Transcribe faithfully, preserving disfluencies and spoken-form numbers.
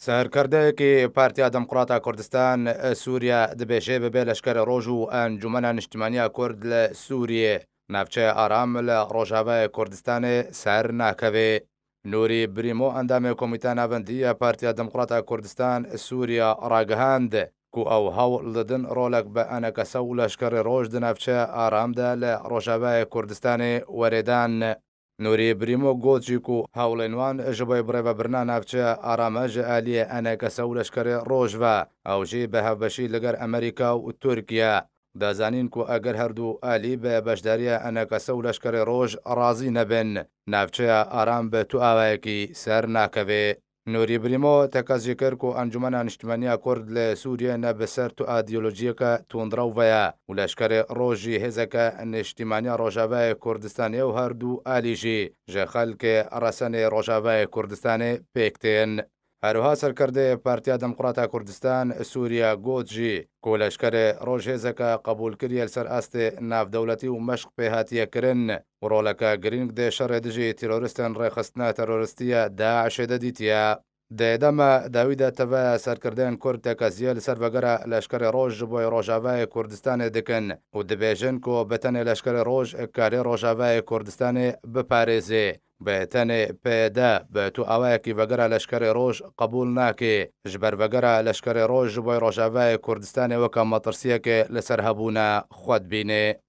Serkirdeyekî Partiya Demokrata Kurdistan, Sûriye, dibêje bibê Leşkerê Roj û Encûmena Niştimaniya Kurd li Sûriyê, navçeya Aram li Rojavayê Kurdistanê ser nakeve. Nûrî Brîmo, endamê Komîteya Navendî ya Partiya Demokrata Kurdistan, Sûriye, ragihand ku ew hewl didin rolek bi ENKS û Leşkerê Roj di navçeya Aram de li Rojavayê Kurdistanê were dan. Nûrî Brîmo got jî ku hewlên wan ji bo birêvebirina navçeya Arame ji aliyê ENKS û Leşkerê Roj ve, ew jî bi hevbeşî li gel Amerîka û Tirkiye. Da zanîn ku eger her du alî bi beşdariya ENKS û Leşkerê Roj razî nebin, navçeya Aram bi tu awayekî ser nakeve. Nûrî Brîmo tekez jî kir ku Encûmena Niştimaniya Kurd li Sûriyê ne bi ser tu îdeolojiyeke tundrew ve ye û Leşkerê Roj jî hêzeke niştimaniya Rojavayê Kurdistanê ye û her du alî jî ji xelkê resenê Rojavayê Kurdistanê pêk tên. Her wiha serkirdeyê Partiya Demokrata Kurdistan, Sûriye, got jî ku Leşkerê Roj hêzeke qebûlkirî ye li ser astê navdewletî û meşq pê hatiye kirin û roleke girîng di şerê dijî teroristên rêxistina teroristî ya DAIŞê de dîtiye. Di dema dawî de teveya serkirdeyên Kurd tekeziye li ser vegera Leşkerê Roj ji bo Rojavayê Kurdistanê dikin û dibêjin ku bi tenê Leşkerê Roj karê Rojavayê Kurdistanê biparêzê. Bi tenê PYD bi tu awayekî vegera Leşkerê Roj qebûl nake, ji ber vegera Leşkerê Roj ji bo Rojavayê Kurdistanê weke metirsiyekê li ser hebûna xwe dibîne.